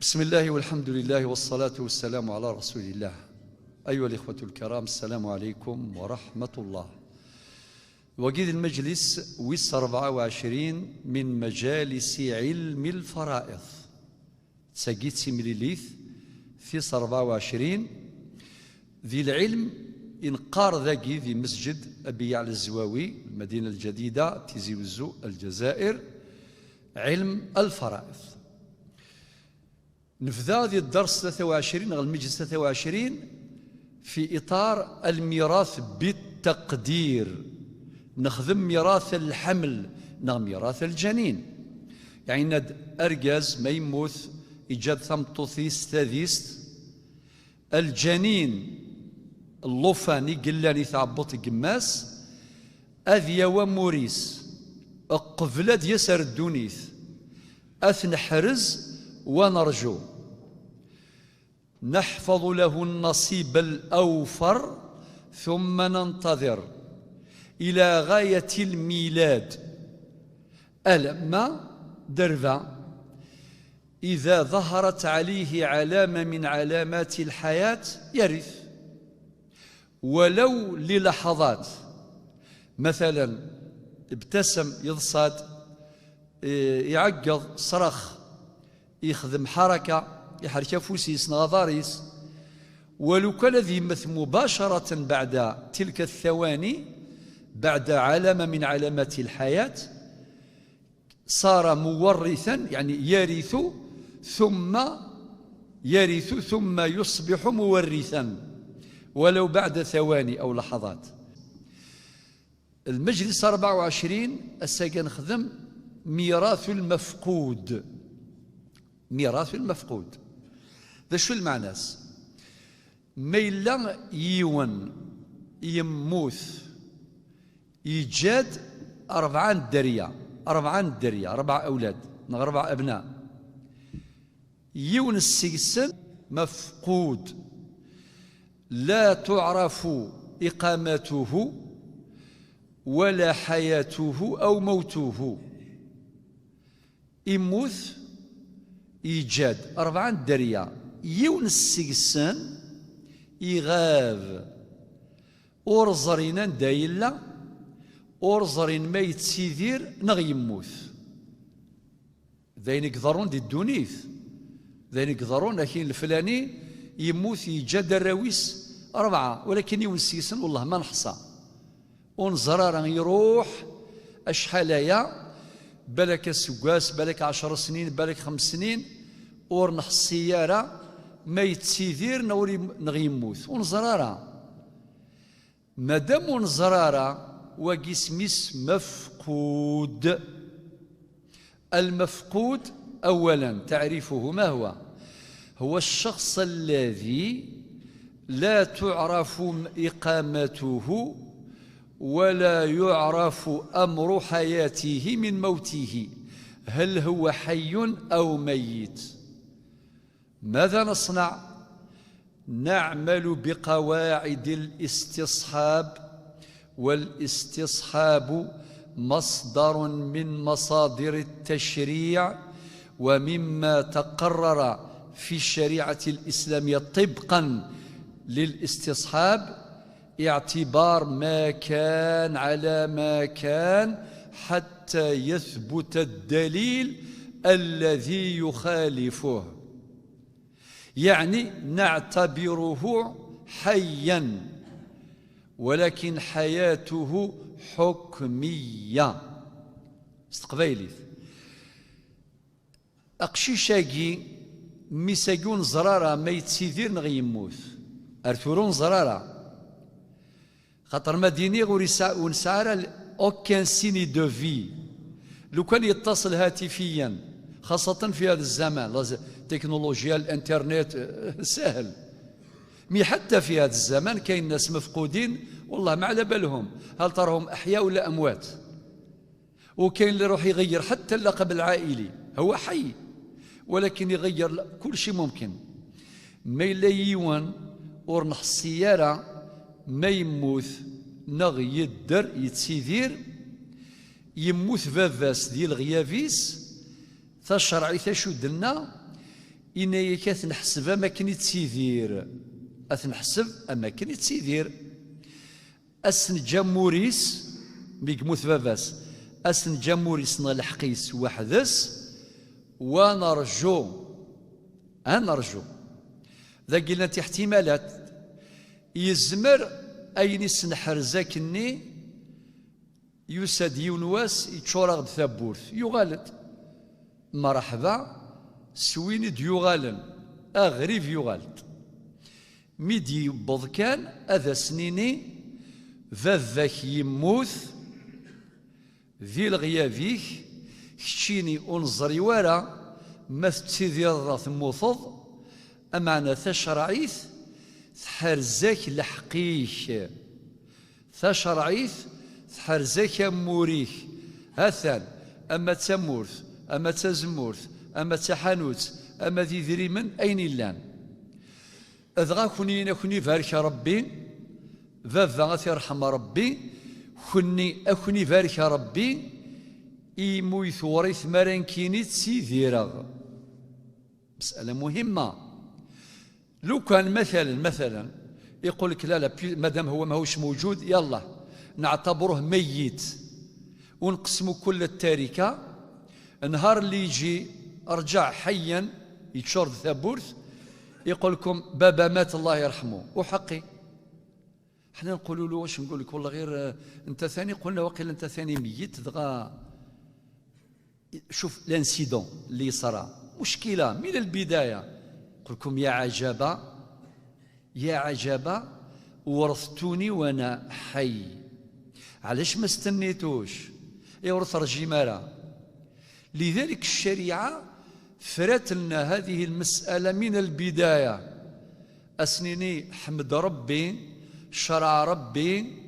بسم الله والحمد لله والصلاة والسلام على رسول الله. أيها الإخوة الكرام، السلام عليكم ورحمة الله. وقيد المجلس ويس 24 من مجالس علم الفرائض. تساقيت سيمليليث في 24 ذي العلم إنقار ذاكي ذي مسجد أبي يعلى الزواوي، المدينة الجديدة، تيزي وزو، الجزائر، علم الفرائض. نفذا ذي الدرس 23 المجلس 23 في إطار الميراث بالتقدير. نخدم ميراث الحمل نغ ميراث الجنين، يعني ند أرجاز ما يموت إيجاد ثمطوثيس ثاديست الجنين اللوفاني قلاني تعبط قماس أذيا وموريس قفلة يسر الدونيث أثنحرز ونرجو نحفظ له النصيب الأوفر ثم ننتظر إلى غاية الميلاد. ألما درفا إذا ظهرت عليه علامة من علامات الحياة يرث ولو للحظات. مثلا ابتسم، يضصد، يعقض، صرخ، يخدم حركة، يحرك فوسيس نغضاريس، ولو كان ذي يمث مباشرة بعد تلك الثواني بعد علامة من علامات الحياة صار مورثا، يعني يرث ثم يرث ثم يصبح مورثا ولو بعد ثواني أو لحظات. المجلس 24 الساقة نخدم ميراث المفقود. ميراث المفقود ذا شو المعنى؟ ما إلا يون يموت يجاد 4 درية، 4 درية، 4 أولاد، 4 أبناء. يون السيسن مفقود لا تعرف إقامته ولا حياته أو موته. يموت يجاد 4 درية، يون السيسن يغاب ورزرينا دايلا ورزرين ما يتسيدير نغ يموت. ذين يقدرون دي الدونيث، ذين يقدرون لكن الفلاني يموت يجاد الراويس 4، ولكن يون السيسن والله ما نحصى ونزرار يروح أشحال يا بالك السقاس، بالك 10 سنين، بالك 5 سنين، ورنحصي ما يتسيدير نغ يموت ونزرارة. مادام ونزرارة وجسمس مفقود. المفقود أولا تعريفه ما هو؟ هو الشخص الذي لا تعرف إقامته ولا يعرف أمر حياته من موته، هل هو حي أو ميت؟ ماذا نصنع؟ نعمل بقواعد الاستصحاب، والاستصحاب مصدر من مصادر التشريع ومما تقرر في الشريعة الإسلامية طبقا للاستصحاب اعتبار ما كان على ما كان حتى يثبت الدليل الذي يخالفه، يعني نعتبره حيا ولكن حياته حكمية. استقبايلي أقشيشاكي ميساكون زرارة ما يتسيدير نغ يموت أرثورون زرارة خاطر ما ديني ونسعر aucun signe de vie. لو كان يتصل هاتفيا خاصة في هذا الزمان تكنولوجيا الانترنت سهل، mais حتى في هذا الزمان كاين ناس مفقودين والله ما على بالهم هل تراهم أحياء ولا أموات، وكاين اللي يروح يغير حتى اللقب العائلي، هو حي ولكن يغير كل شيء ممكن. ما إلا يوان ورنح السيارة ما يموت نغ يدر يتسيدير يموت فافاس ديال غيافيس تشرعي تشدنا إنايا كتنحسب أماكن تسيدير، أتنحسب أماكن تسيدير. أسن موريس ميكموث باباس، أسن موريس نلحقيس وحدس ونرجو، أنرجو ذا قلنا احتمالات يزمر أين سنحرزاكني يساد يونواس يتشورغ ثابورث يغالط مرحبا سوين ديوغالن أغريب يغالط ميدي يبض كان أذا سنيني فذاك يموت ذي الغيابيك كتشيني ونزري ورا ما تسيدي ثموثض أمعنا تشرعيث تحرزاك لحقيك تشرعيث تحرزاك موريك هثان أما تمورث أما تزمورث أما تحانوت أما ذي ذريمن أين اللان أذغا كوني كوني فارك ربي فافا غادي يرحم ربي كوني أكوني فارك ربي إيمو يثوريث مرنكيني تسيديرغ. مسألة مهمة. لو كان مثلا يقول لك لا لا مادام هو ماهوش موجود يلا نعتبره ميت ونقسموا كل التركة، نهار اللي يجي رجع حيا يتشرد ثابورث يقول لكم بابا مات الله يرحمه وحقي. حنا نقولوا له واش نقول لك والله غير انت ثاني قلنا وقيل انت ثاني ميت. دغا شوف l'incident اللي صرا مشكلة من البداية. قل لكم يا عجبا يا عجبا ورثتوني وانا حي، علاش ما استنيتوش يورث رجيمارة. لذلك الشريعة فرات لنا هذه المسألة من البداية. أسنيني حمد ربي شرع ربي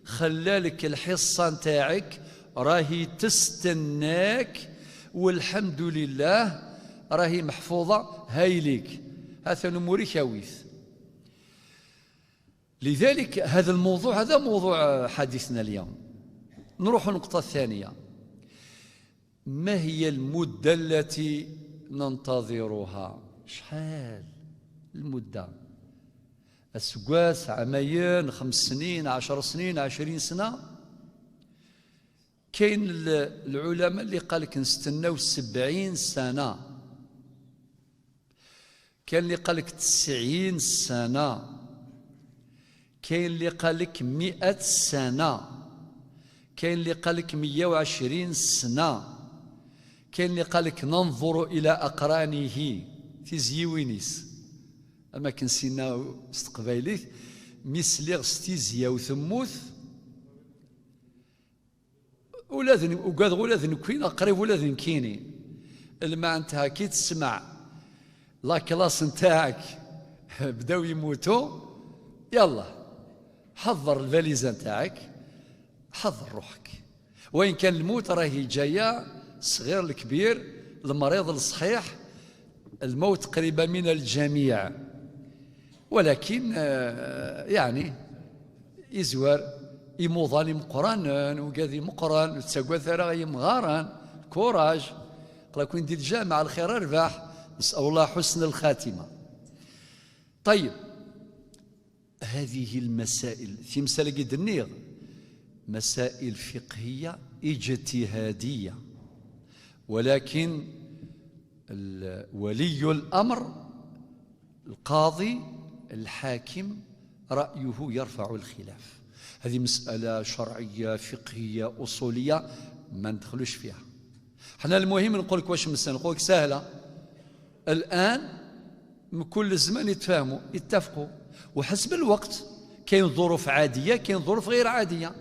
خلالك الحصة نتاعك راهي تستناك والحمد لله راهي محفوظة هاي ليك هذا نموري كاويث. لذلك هذا الموضوع هذا موضوع حديثنا اليوم. نروح النقطة الثانية، ما هي المدة التي ننتظرها؟ شحال المدة؟ السقاس عامين، 5 سنين، 10 سنين، 20 سنة. كاين العلماء اللي قال لك نستناو 70 سنة، كاين اللي قال لك 90 سنة، كاين اللي قال لك 100 سنة، كاين اللي قال لك 120 سنة، كاين اللي قال لك ننظر إلى أقرانه في زيوينيس. أما كنسينا استقبايليت ميسليغ ستيزيا وثموث ولا وقاد ولا نكوين قريب ولا نكيني المعنتها كي تسمع la classe نتاعك بداو يموتوا يلا حضر الفاليزه نتاعك، حضر روحك. وين كان الموت راهي جاية، الصغير الكبير المريض الصحيح، الموت قريبه من الجميع. ولكن يعني يزوار يموضاني مقران وقاذي مقران وتساقوا ثرا يمغاران courage قال كون دير الجامع الخير اربح، نسأل الله حسن الخاتمة. طيب هذه المسائل في مسألة قد النيغ مسائل فقهية اجتهادية، ولكن ولي الأمر القاضي الحاكم رأيه يرفع الخلاف. هذه مسألة شرعية فقهية أصولية ما ندخلوش فيها حنا. المهم نقول لك واش مسألة، نقول لك سهلة الآن كل زمان يتفاهموا يتفقوا وحسب الوقت. كاين ظروف عادية كاين ظروف غير عادية.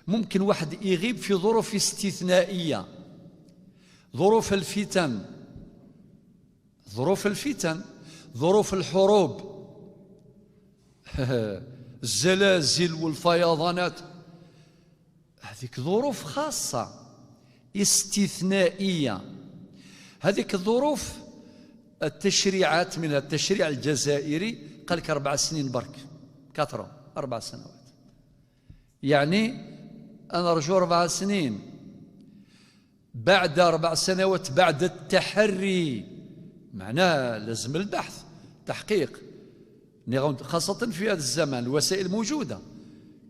ممكن واحد يغيب في ظروف استثنائية، ظروف الفتن، ظروف الفتن، ظروف الحروب، الزلازل والفيضانات، هذيك ظروف خاصة استثنائية. هذيك الظروف التشريعات منها التشريع الجزائري قال لك 4 سنين برك، كثرة 4 سنوات، يعني أنا أرجو 4 سنين. بعد 4 سنوات بعد التحري معناه لازم البحث، تحقيق، خاصة في هذا الزمان الوسائل موجودة.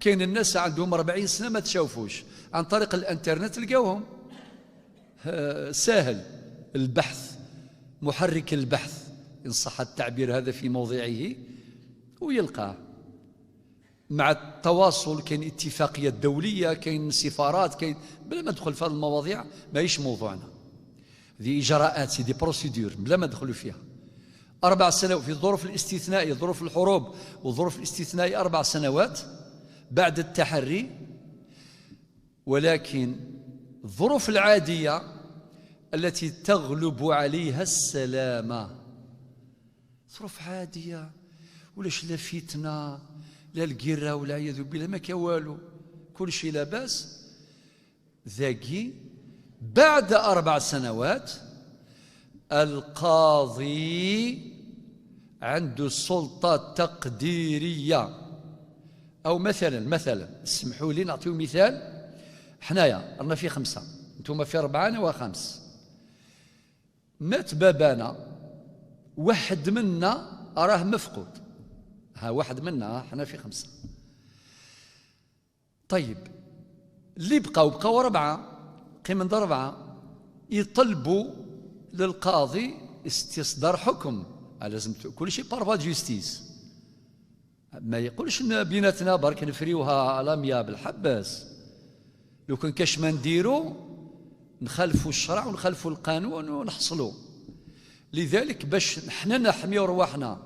كاين الناس عندهم 40 سنة ما تشوفوش، عن طريق الانترنت لقاوهم. ساهل البحث، محرك البحث إن صح التعبير هذا في موضعه، ويلقاه. مع التواصل كاين اتفاقية دولية، كاين سفارات، كاين، بلا ما ندخل في هذه المواضيع ماهيش موضوعنا. هذه إجراءات، c'est des procédures، بلا ما ندخلوا فيها. 4 سنوات في الظروف الاستثنائية، ظروف الحروب والظروف الاستثنائية 4 سنوات بعد التحري. ولكن الظروف العادية التي تغلب عليها السلامة، ظروف عادية ولاش لا فتنة لا القرة والعياذ بالله، ما كان والو، كل شيء لاباس. ذاكي بعد 4 سنوات القاضي عنده سلطة تقديرية. أو مثلا اسمحوا لي نعطيو مثال. حنايا رانا في 5، انتم في 4، أنا و5. مات بابانا، واحد منا راه مفقود، ها واحد منا، حنا في 5. طيب اللي بقاو 4، قيمة 4، يطلبوا للقاضي استصدار حكم. لازم كل شيء par voie de justice، ما يقولش بيناتنا برك نفريوها à l'amiable حباس. لو كان كاش ما نديرو نخالفوا الشرع ونخالفوا القانون ونحصلوا. لذلك باش حنا نحميو رواحنا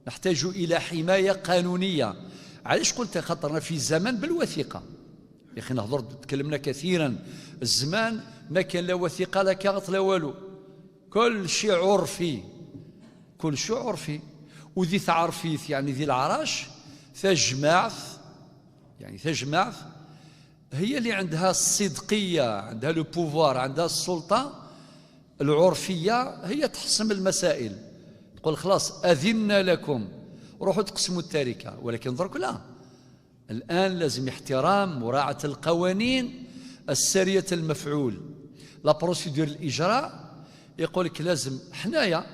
نحتاج إلى حماية قانونية. علاش قلت؟ خاطرنا في زمن بالوثيقة يا أخي، نهضر تكلمنا كثيرا، الزمان ما كان لا وثيقة لا كاغط لا والو، كل شيء عرفي، كل شيء عرفي. وذي تعرفيث يعني ذي العراش تجمعث، يعني تجمعث هي اللي عندها الصدقية، عندها le pouvoir، عندها السلطة العرفية، هي تحسم المسائل، تقول خلاص أذنا لكم روحوا تقسموا التركة. ولكن درك لا، الآن لازم احترام مراعاة القوانين السارية المفعول، la procédure الإجراء. يقول لك لازم حنايا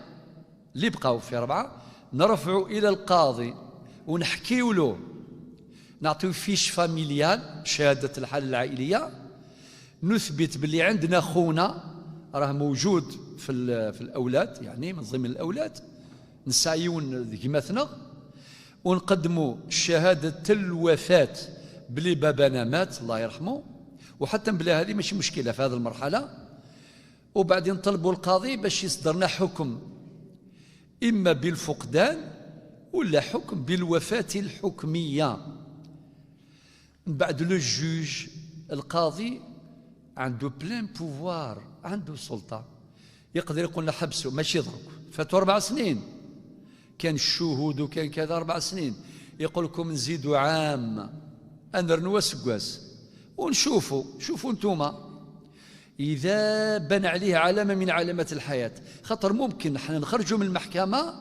اللي بقاو في 4 نرفعوا إلى القاضي ونحكيو له، نعطيو fiche familiale، شهادة الحالة العائلية، نثبت باللي عندنا خونا راه موجود في الأولاد، يعني من ضمن الأولاد، نسعيون كيماثنا، ونقدموا شهادة الوفاة بلي بابانا مات الله يرحمه، وحتى بلا هذه ماشي مشكلة في هذه المرحلة. وبعدين نطلبوا القاضي باش يصدرنا حكم، إما بالفقدان ولا حكم بالوفاة الحكمية. من بعد le juge القاضي عنده plein pouvoir، عنده سلطة، يقدر يقول لنا حبسوا، ماشي درك فاتوا 4 سنين، كان الشهود وكان كذا 4 سنين، يقول لكم نزيدوا عام أنرنوا سكواس ونشوفوا، شوفوا نتوما إذا بان عليه علامة من علامات الحياة. خاطر ممكن احنا نخرجوا من المحكمة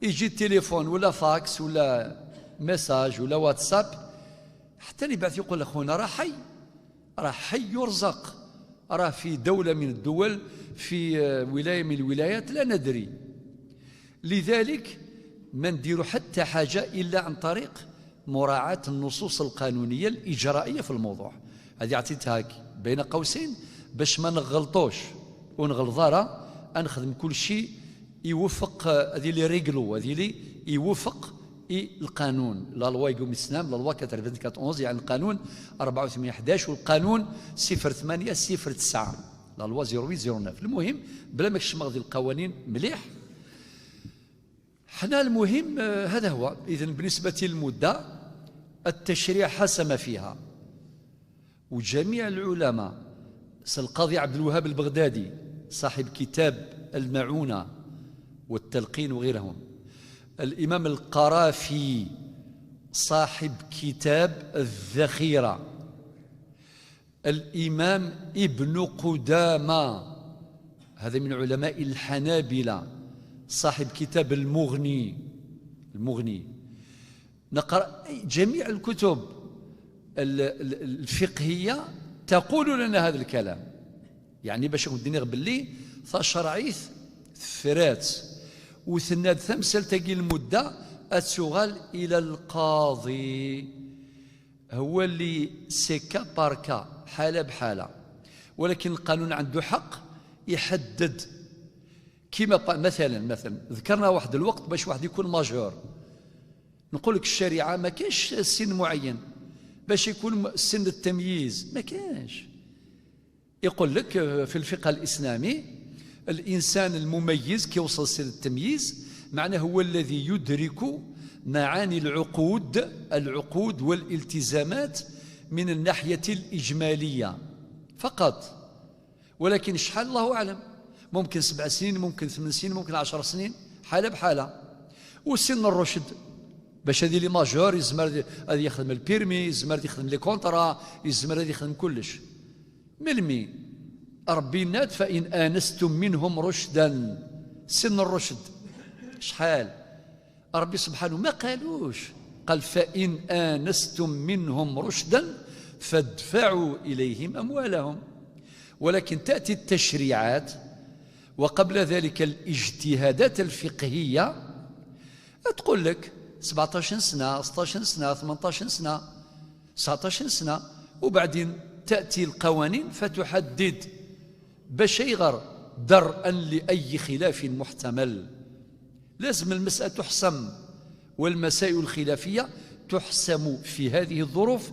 يجي التليفون ولا فاكس ولا message ولا واتساب، حتى اللي بعث يقول أخونا راه حي، راه حي يرزق، راه في دولة من الدول، في ولاية من الولايات، لا ندري. لذلك ما نديروا حتى حاجة إلا عن طريق مراعاة النصوص القانونية الإجرائية في الموضوع. هذه عطيتها بين قوسين باش ما نغلطوش ونغلط راه نخدم كل شيء يوفق هذه les règles، هذه لي يوفق القانون، la loi يقوم السلام، la loi 84 يعني القانون 84 11 والقانون 08 09 la loi 08 09. المهم بلا ما كشمغ القوانين مليح حنا. المهم هذا هو. إذن بالنسبة للمدة التشريع حسم فيها، وجميع العلماء، القاضي عبد الوهاب البغدادي صاحب كتاب المعونة والتلقين وغيرهم، الإمام القرافي صاحب كتاب الذخيرة، الإمام ابن قدامة هذا من علماء الحنابلة صاحب كتاب المغني، المغني. نقرأ جميع الكتب الفقهية تقول لنا هذا الكلام، يعني باش ندير باللي ثشرعيث فرات وثناد ثمسل تاقي المدة أتسغال إلى القاضي، هو اللي c'est cas par cas، حالة بحالة. ولكن القانون عنده حق يحدد. كما مثلا ذكرنا واحد الوقت باش واحد يكون majeur، نقول لك الشريعة ما كاينش سن معين باش يكون سن التمييز، ما كاينش. يقول لك في الفقه الإسلامي الإنسان المميز كي يوصل سن التمييز معناه هو الذي يدرك معاني العقود والالتزامات من الناحية الإجمالية فقط. ولكن شحال الله أعلم، ممكن 7 سنين، ممكن 8 سنين، ممكن 10 سنين، حالة بحالة. وسن الرشد باش هذه les majeurs يزمر هذه يخدم ال permis، يزمر يخدم les contrats، يزمر يخدم كلش. ملمي ربي ناد فإن آنستم منهم رشدا، سن الرشد شحال؟ ربي سبحانه ما قالوش، قال فإن آنستم منهم رشدا فادفعوا إليهم أموالهم. ولكن تأتي التشريعات وقبل ذلك الاجتهادات الفقهية تقول لك 17 سنة، 16 سنة، 18 سنة، 19 سنة، وبعدين تأتي القوانين فتحدد باش يغر درءا لأي خلاف محتمل. لازم المسألة تحسم، والمسائل الخلافية تحسم في هذه الظروف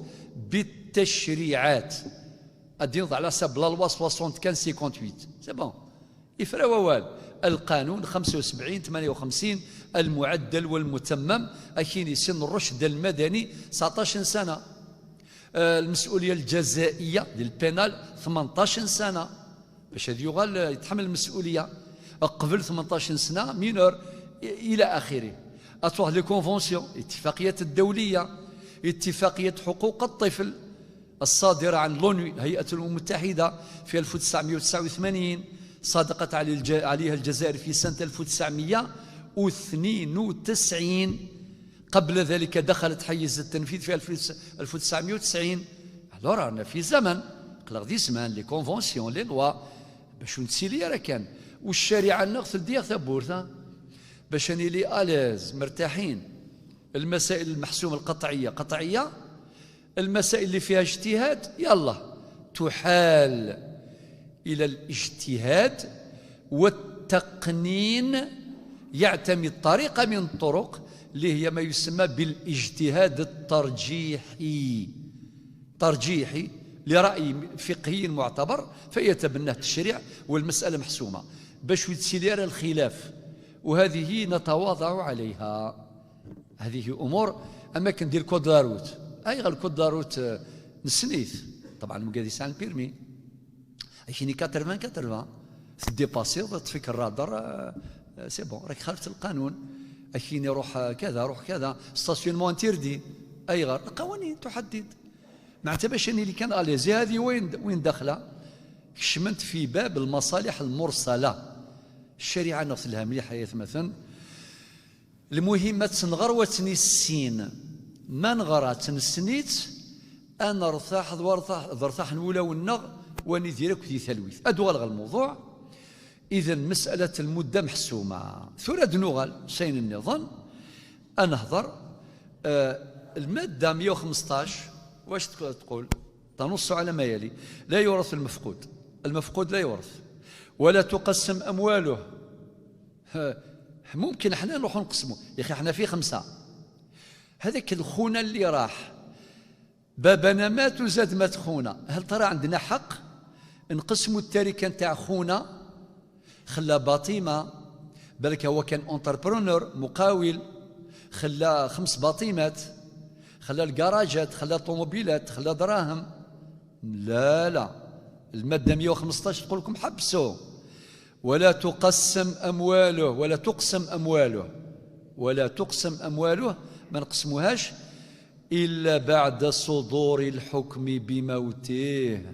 بالتشريعات. الدين على حسب la loi 75 58 c'est bon يفرا ووال القانون 75 58 المعدل والمتمم أكيني سن الرشد المدني 19 سنة، المسؤولية الجزائية لل pénal 18 سنة باش هذا يغال يتحمل المسؤولية قبل 18 سنة mineur إلى آخره. أتروح les conventions، اتفاقيات الدولية، اتفاقية حقوق الطفل الصادرة عن l'ONU هيئة الأمم المتحدة في 1989، صادقت عليها الجزائر في سنة 1992. قبل ذلك دخلت حيز التنفيذ في 1990. alors رانا في زمن قلق دي زمان les conventions les lois باش نتسيلي راه كان. والشريعة نغسل ديال ثابورثا باش نلي à l'aise مرتاحين. المسائل المحسومة القطعية قطعية، المسائل اللي فيها اجتهاد يلا تحال إلى الاجتهاد والتقنين، يعتمد طريقة من الطرق اللي هي ما يسمى بالاجتهاد الترجيحي، ترجيحي لرأي فقهي معتبر فيتبناه التشريع والمسألة محسومة باش يتسيلير الخلاف، وهذه نتواضع عليها. هذه أمور. أما كندير code la route، أي غير code la route نسنيت طبعا مقاديس عن ال permis كاين 80 80 dépasser تفيك الرادار c'est bon راك خالفت القانون، كاين روح كذا روح كذا stationnement interdit، اي غير القوانين تحدد. معناتها باش اللي كان à l'aise هذه وين داخله كشمنت في باب المصالح المرسلة. الشريعة نغسلها مليح حياة مثلا. المهم تنغر وتني السين ما نغرا تنسنيت انا رثاح ورثاح نولا والنغ واني ديرك في ثلويث ادوغ الموضوع. اذا مسالة المدة محسومة. ثورة نوغال سين النظام انهضر المادة 115 واش تقول؟ تنص على ما يلي: لا يورث المفقود، المفقود لا يورث، ولا تقسم امواله. ممكن احنا نروحوا نقسموا يا اخي، احنا في 5. هذاك الخونه اللي راح بابنا مات وزاد مات خونا، هل ترى عندنا حق نقسموا التركة نتاع خونا؟ خلى باطيمه، بالك هو كان entrepreneur مقاول، خلى 5 باطيمات، خلى الكراجات، خلى طوموبيلات، خلى دراهم. لا لا، المادة 115 تقول لكم حبسوا، ولا تقسم امواله، ولا تقسم امواله، ولا تقسم امواله، ما نقسموهاش إلا بعد صدور الحكم بموته.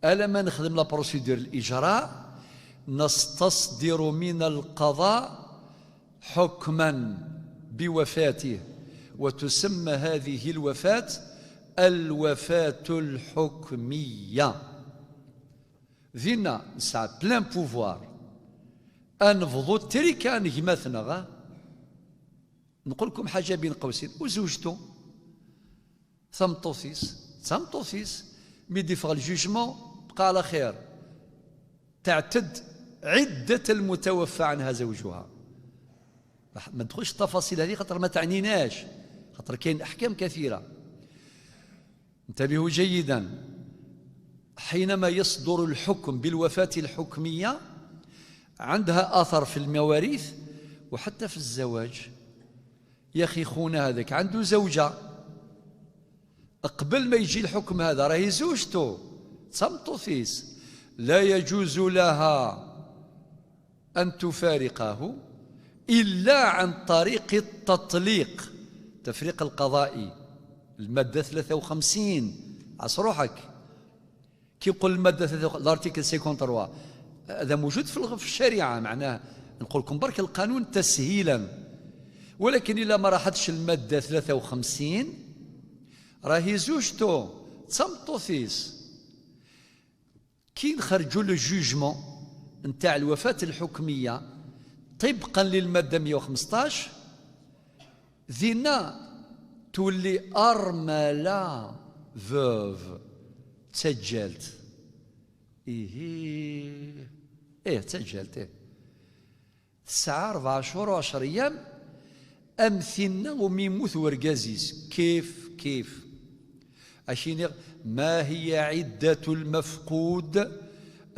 ألا ما نخدم la procédure الإجراء، نستصدر من القضاء حكما بوفاته، وتسمى هذه الوفاة الوفاة الحكمية. ذينا نسعى plein pouvoir. أنفضوا التركة نجمتنا. نقول لكم حاجة بين قوسين، وزوجته ثمطوثيس ميدي فغ ال jugement بقى على خير، تعتد عدة المتوفى عنها زوجها. ما ندخلش التفاصيل هذه خاطر ما تعنيناش، خاطر كاين أحكام كثيرة. انتبهوا جيدا، حينما يصدر الحكم بالوفاة الحكمية عندها أثر في المواريث وحتى في الزواج. يا أخي خونا هذاك عنده زوجة، قبل ما يجي الحكم هذا راهي زوجته تمطوثيس، لا يجوز لها أن تفارقه إلا عن طريق التطليق، التفريق القضائي، المادة 53. عص روحك كي يقول المادة 53 l'article 53، هذا موجود في الشريعة، معناه نقول لكم برك القانون تسهيلا، ولكن إلا ما راحتش المادة 53 راهي زوجته تمطوثيس. كي نخرجوا le jugement نتاع الوفاة الحكمية طبقا للمادة 115 ذينا تولي أرملة veuve، تسجلت. إيه تسجلت، إيه 9 4 شهور و10 أيام أمثلنا وميموت ورقازيس. كيف كيف أشيني؟ ما هي عدة المفقود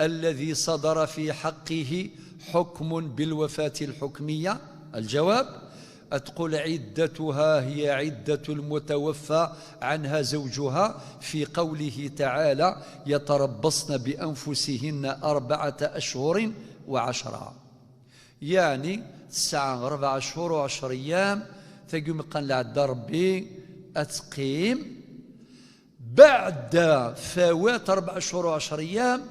الذي صدر في حقه حكم بالوفاة الحكمية؟ الجواب تقول عدتها هي عدة المتوفى عنها زوجها في قوله تعالى يتربصن بأنفسهن 4 أشهر و10، يعني 9 4 شهور و10 أيام تقوم قال لعد ربي أتقيم. بعد فوات 4 شهور و10 أيام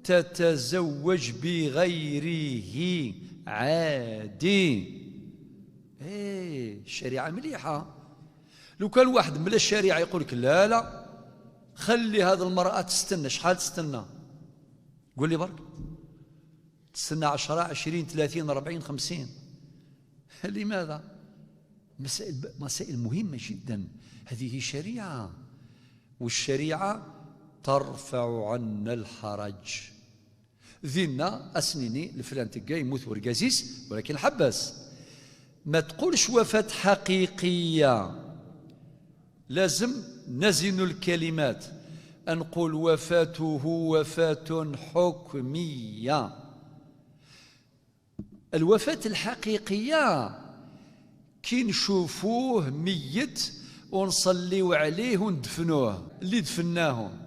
تتزوج بغيره عادي. ايه الشريعة مليحة. لو كان واحد من الشريعة يقول لك لا لا خلي هذه المرأة تستنى، شحال تستنى؟ قول لي برك، تستنى 10 20 30 40 50. لماذا؟ مسائل مهمة جدا. هذه شريعة، والشريعة ترفع عنا الحرج. ذينا أسنيني الفلان تلقى يموت ورقازيس ولكن حبس. ما تقولش وفاة حقيقية، لازم نزن الكلمات، نقول وفاته وفاة حكمية. الوفاة الحقيقية كي نشوفوه ميت ونصليو عليه وندفنوه، اللي دفناهم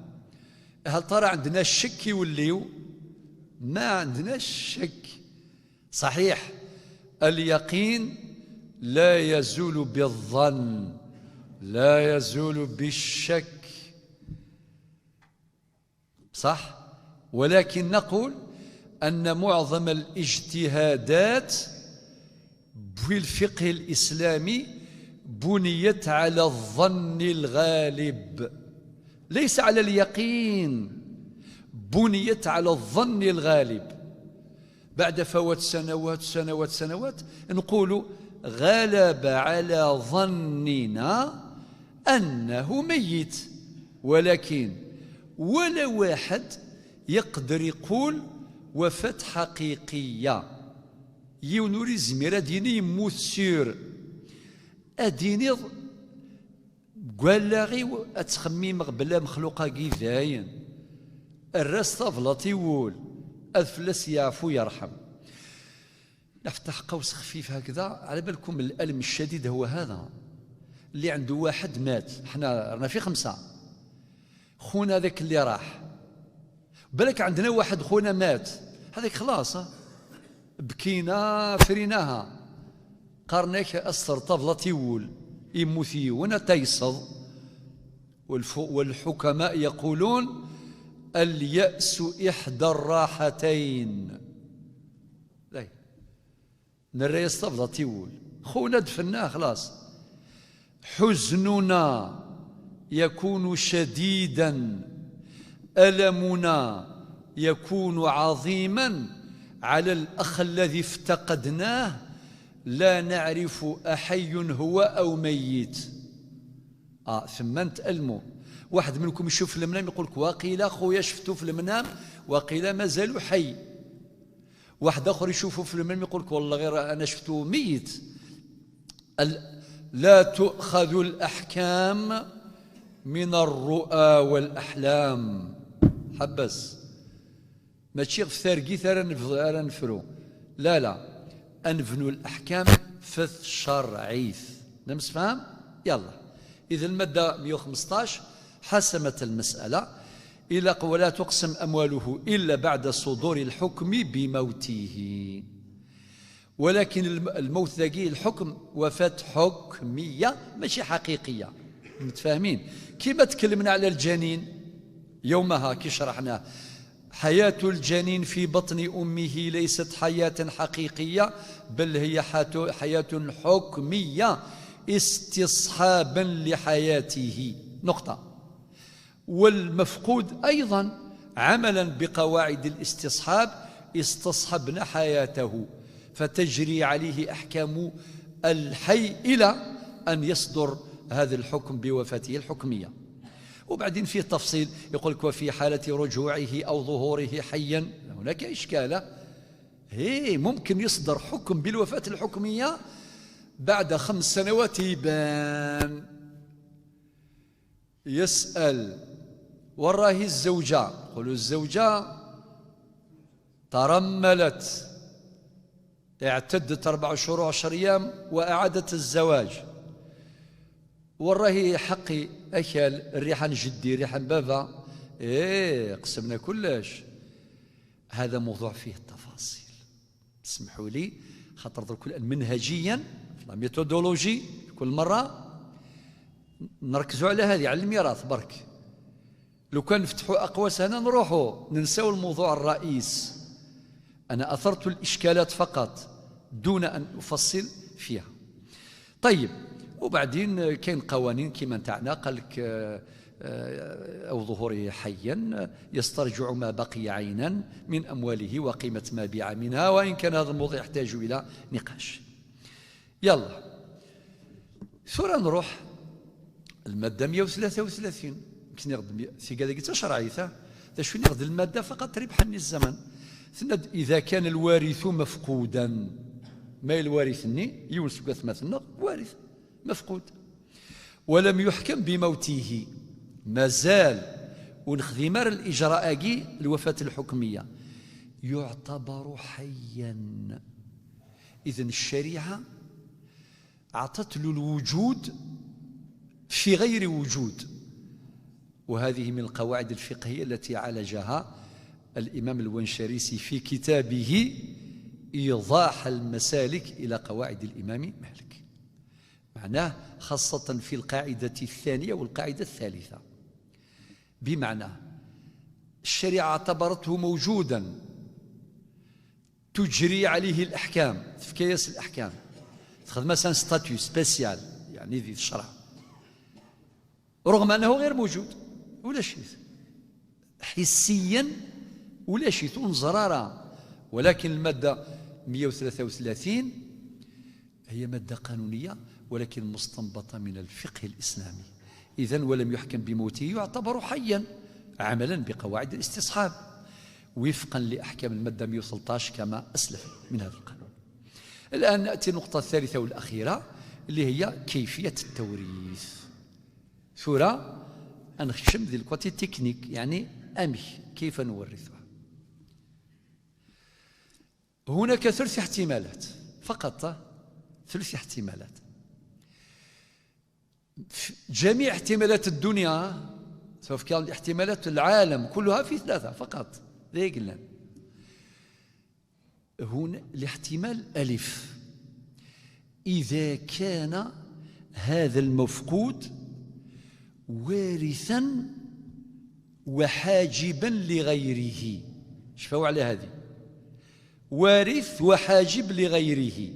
هل ترى عندنا الشك يوليو؟ ما عندناش شك. صحيح اليقين لا يزول بالظن، لا يزول بالشك، صح؟ ولكن نقول أن معظم الاجتهادات في الفقه الإسلامي بنيت على الظن الغالب، ليس على اليقين، بنيت على الظن الغالب. بعد فوات سنوات سنوات سنوات نقول غلب على ظننا أنه ميت، ولكن ولا واحد يقدر يقول وفاة حقيقية. يونوري زمير أديني يموت سير أديني قال أتخميم بلا مخلوقة كي ذاين الراس طفلة يول أذفلس يعفو يرحم. نفتح قوس خفيف هكذا، على بالكم الألم الشديد هو هذا اللي عنده واحد مات، احنا رانا في 5، خونا هذاك اللي راح، بالك عندنا واحد خونا مات، هذاك خلاص بكينا فريناها، قارناك أثر طفلة يول يموت يونا تيصد. والحكماء يقولون اليأس إحدى الراحتين. لا نريس طفلة تيول خونا دفناه خلاص. حزننا يكون شديدا، ألمنا يكون عظيما على الأخ الذي افتقدناه لا نعرف أحي هو أو ميت. ثم نتألموا. واحد منكم يشوف في المنام يقول لك واقيلا خويا شفتو في المنام واقيلا مازالو حي. واحد آخر يشوفه في المنام يقول لك والله غير أنا شفتو ميت. لا تؤخذ الأحكام من الرؤى والأحلام. حبس، ماشي في ثارقي راه نفرو، لا لا، أنفنوا الأحكام في الشرعيث. نمس فهم؟ يلا. إذا المادة 115 حسمت المسألة إلى ولا تقسم أمواله إلا بعد صدور الحكم بموته. ولكن الموت ذاكي الحكم وفاة حكمية ماشي حقيقية. متفاهمين؟ كما تكلمنا على الجنين يومها كي شرحناه، حياة الجنين في بطن أمه ليست حياة حقيقية، بل هي حياة حكمية استصحابا لحياته. نقطة. والمفقود أيضا عملا بقواعد الاستصحاب استصحبنا حياته، فتجري عليه أحكام الحي إلى أن يصدر هذا الحكم بوفاته الحكمية. وبعدين فيه تفصيل يقول لك وفي حالة رجوعه أو ظهوره حيا، هناك إشكالة. هي ممكن يصدر حكم بالوفاة الحكمية بعد 5 سنوات يبان. يسأل وراهي الزوجة، قولوا الزوجة ترملت، اعتدت 4 شهور و10 أيام وأعادت الزواج، وراهي حقي أكل الريحان جدي ريحان بابا، إيه قسمنا كلش. هذا موضوع فيه التفاصيل، اسمحوا لي خاطر درك الآن منهجيا في la méthodologie كل مرة نركزوا على هذه، على الميراث برك. لو كان نفتحوا أقواس هنا نروحوا ننساو الموضوع الرئيس. أنا أثرت الإشكالات فقط دون أن أفصل فيها. طيب، وبعدين كاين قوانين كيما نتاعنا قال لك أو ظهوره حيا يسترجع ما بقي عينا من أمواله وقيمة ما بيع منها، وإن كان هذا الموضوع يحتاج إلى نقاش. يلا ثورة نروح المادة 133. في كذا قلت شرعيته شو ناخذ المادة فقط ربحا الزمن. إذا كان الوارث مفقودا، ما الوارث يونس مثلنا وارث مفقود ولم يحكم بموته، مازال ونخدم الإجراء الوفاة الحكمية، يعتبر حيا. إذن الشريعة أعطت له الوجود في غير وجود، وهذه من القواعد الفقهية التي عالجها الإمام الونشريسي في كتابه إيضاح المسالك إلى قواعد الإمام مالك، معناه خاصة في القاعدة الثانية والقاعدة الثالثة. بمعنى الشريعة اعتبرته موجودا تجري عليه الأحكام في كياس الأحكام، تخدم مثلا statut spécial يعني ذي الشرع، رغم أنه غير موجود ولا شيء حسيا ولا شيء زرارة. ولكن المادة 133 هي مادة قانونية ولكن مستنبطة من الفقه الإسلامي. إذن ولم يحكم بموته يعتبر حيا عملا بقواعد الاستصحاب وفقا لأحكام المادة 113 كما أسلف من هذا القانون. الآن نأتي النقطة الثالثة والأخيرة اللي هي كيفية التوريث. ثورة أنخشم ذي ال côté technique، يعني أمي كيف نورثها. هناك 3 احتمالات فقط، 3 احتمالات. جميع احتمالات الدنيا سوف كان احتمالات العالم كلها في 3 فقط. ذي قلنا هنا الاحتمال ألف، إذا كان هذا المفقود وارثا وحاجبا لغيره. شفاو على هذه، وارث وحاجب لغيره.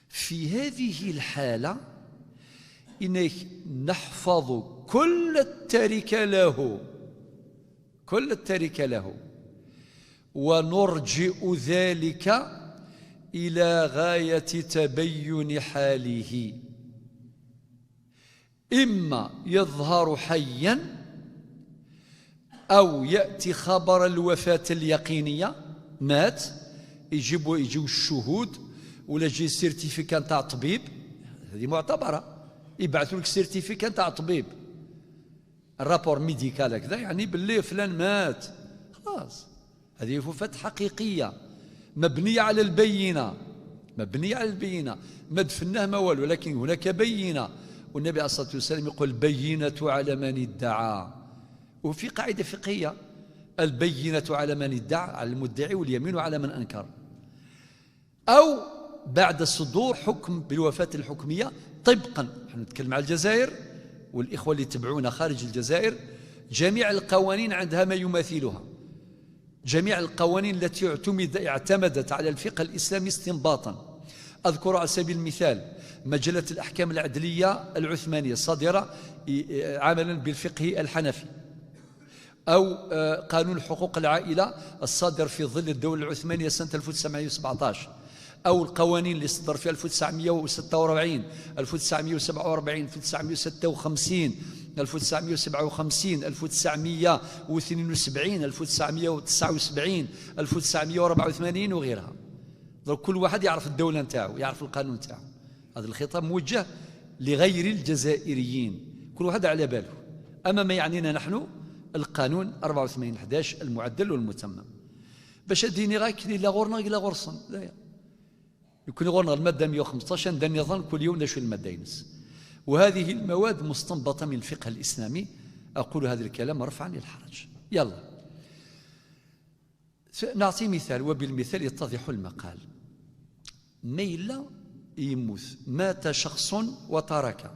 في هذه الحالة إنك نحفظ كل التركة له، كل التركة له، ونرجئ ذلك إلى غاية تبين حاله، إما يظهر حيا أو يأتي خبر الوفاة اليقينية، مات، يجيو الشهود ولا يجي certificat تاع طبيب، هذه معتبرة، يبعثوا لك certificat تاع طبيب، ال rapport médical هكذا، يعني باللي فلان مات، خلاص هذه وفاة حقيقية مبنية على البينة، مبنية على البينة، ما دفناه ما والو، لكن هناك بينة، والنبي عليه الصلاة والسلام يقول البينة على من ادعى، وفي قاعدة فقهية البينة على من ادعى، على المدعي، واليمين على من أنكر. أو بعد صدور حكم بالوفاة الحكمية طبقا، نحن نتكلم على الجزائر والإخوة اللي يتبعونا خارج الجزائر، جميع القوانين عندها ما يماثلها، جميع القوانين التي اعتمدت على الفقه الإسلامي استنباطا. أذكر على سبيل المثال مجلة الأحكام العدلية العثمانية الصادرة عملا بالفقه الحنفي، أو قانون حقوق العائلة الصادر في ظل الدولة العثمانية سنة 1917، أو القوانين اللي صدر في 1946، 1947، 1956، 1957، 1972، 1979، 1984 وغيرها. كل واحد يعرف الدولة نتاعو، يعرف القانون نتاعو. هذا الخطاب موجه لغير الجزائريين، كل واحد على باله. أما ما يعنينا نحن القانون 84/11 المعدل والمتمم. باش اديني غاك لا غورنا لا غرصن، لا يكون غورنا المادة 115 ندير نظام كل يوم شو المادة ينس. وهذه المواد مستنبطة من الفقه الإسلامي. أقول هذا الكلام رفعا للحرج. يلا نعطي مثال وبالمثال يتضح المقال. ميلا يموت، مات شخص وترك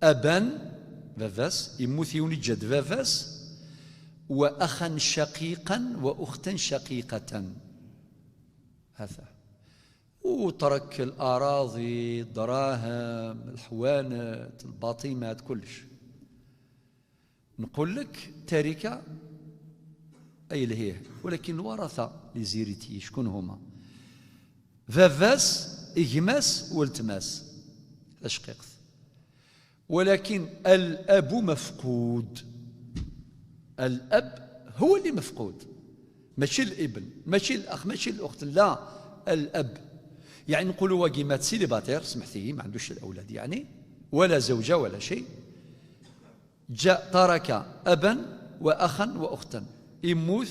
أبا فافاس، يموت يونجد فافاس، وأخا شقيقا وأختا شقيقة، هذا، وترك الأراضي، الدراهم، الحوانت، الباطيمات، كلش. نقول لك تركة أي لهيه، ولكن ورثة les héritiers شكون هما؟ فافاس، إغماس، والتماس، هذا شقيق. ولكن الأب مفقود، الأب هو اللي مفقود، ماشي الابن، ماشي الأخ، ماشي الأخت، لا، الأب. يعني نقولوا واقي مات célibataire، سمحتي، ما عندوش الأولاد يعني، ولا زوجة ولا شيء، جاء ترك أبا وأخا وأختا، يموت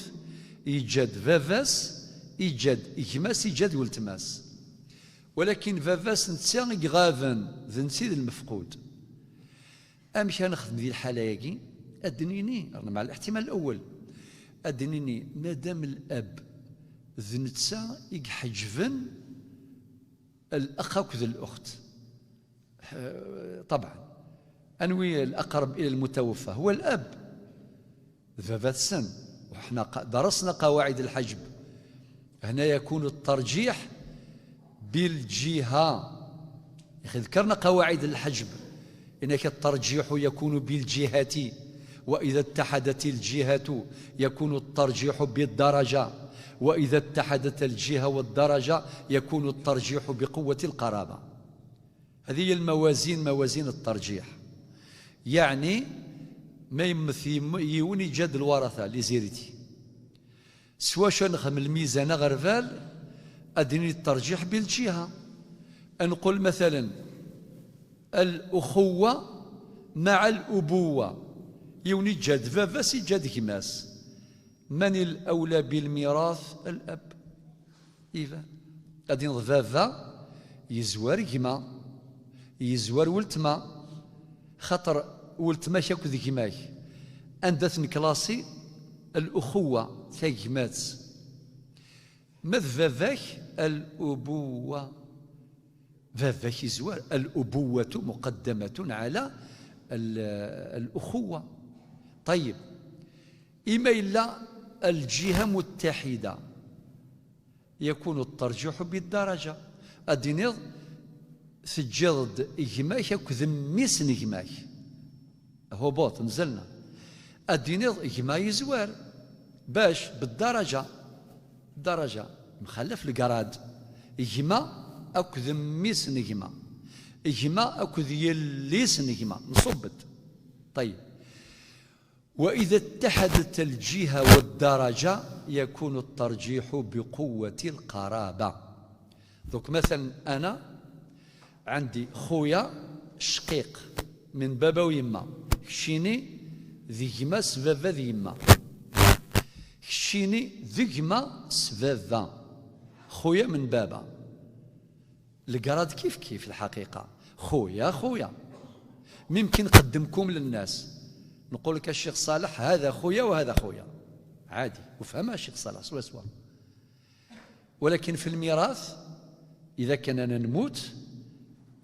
يجد فافاس، يجد إغماس، يجد والتماس. ولكن فافاس نتسا يغافن ذنسي المفقود. أمشي نخدم ذي الحالة ياكي أدنيني، رانا مع الاحتمال الأول، أدنيني مادام الأب ذنتسا يحجفن الأخ وكذا الأخت. طبعا أنوي الأقرب إلى المتوفى هو الأب ذات السن، وحنا درسنا قواعد الحجب. هنا يكون الترجيح بالجهة. يا أخي ذكرنا قواعد الحجب، إنك الترجيح يكون بالجهة، وإذا اتحدت الجهة يكون الترجيح بالدرجة، وإذا اتحدت الجهة والدرجة يكون الترجيح بقوة القرابة. هذه هي الموازين، موازين الترجيح. يعني ما يمثل يوني جد الورثة les héritiers، سوا شو نخدم الميزان غرفال أدني الترجيح بالجهة. نقول مثلا الأخوة مع الأبوة، يوني جد فافاس جد كماس، من الأولى بالميراث؟ الأب. إذا غادي فافا يزوار كما يزوار ولتما، خاطر ولتما شاكو ذيك ماك عندها نكلاسي الأخوة تاكمات، ماذ فافاك الأبوة، فافاك يزوار، الأبوة مقدمة على الأخوة. طيب إما إلا الجهة متحدة يكون الترجيح بالدرجة. أدينيض سجد إجماك كذميس نجماك هبوط نزلنا، أدينيض إجما يزوار باش بالدرجة. درجة مخلف ال grade، إجما أكذ ميس نجمة، إجما أكذ يليس نجمة نصبت. طيب، وإذا اتحدت الجهة والدرجة يكون الترجيح بقوة القرابة. دوك مثلا أنا عندي خويا شقيق من بابا ويما، شيني ذيما سبابا ذيما، شيني ذيما سبابا، خويا من بابا. الكراد كيف كيف الحقيقة، خويا خويا. ممكن نقدمكم للناس، نقول لك الشيخ صالح هذا خويا وهذا خويا، عادي، وفهمها الشيخ صالح سوا سوا. ولكن في الميراث إذا كان أنا نموت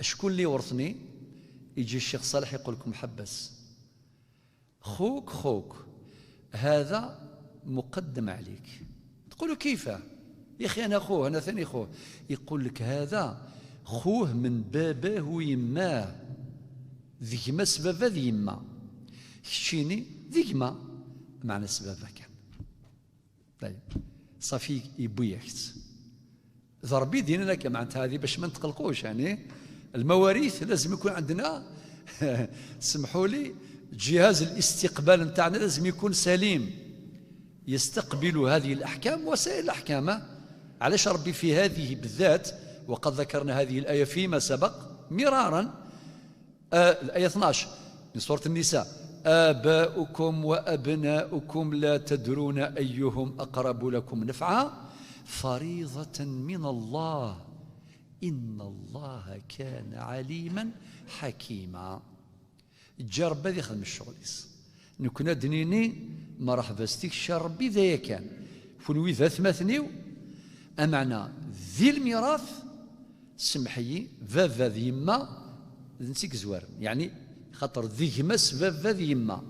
شكون اللي يورثني؟ يجي الشيخ صالح يقول لكم حبس، خوك خوك هذا مقدم عليك. تقولوا كيف يا أخي أنا خوه، أنا ثاني خوه. يقول لك هذا خوه من باباه ويماه، ذيما سبابا ذيما، شيني ذيما معنى سبابا كان. طيب صافي يبويكت ضربي ديننا معناتها هذه باش ما نتقلقوش. يعني المواريث لازم يكون عندنا سمحوا لي، جهاز الاستقبال نتاعنا لازم يكون سليم، يستقبل هذه الأحكام وسائر الأحكام. علاش ربي في هذه بالذات، وقد ذكرنا هذه الآية فيما سبق مرارا، الآية 12 من سورة النساء: آباؤكم وأبناؤكم لا تدرون أيهم أقرب لكم نفعا فريضة من الله إن الله كان عليما حكيما. جا ربي يخدم الشغل نكون دنيني مرحبا ستيك ربي ذا كان فنوي ذا ثماثنيو أمعنا ذي الميراث سمحي فافا ذي يما نسيك زوار، يعني خاطر ذي يما فافا ذي يما،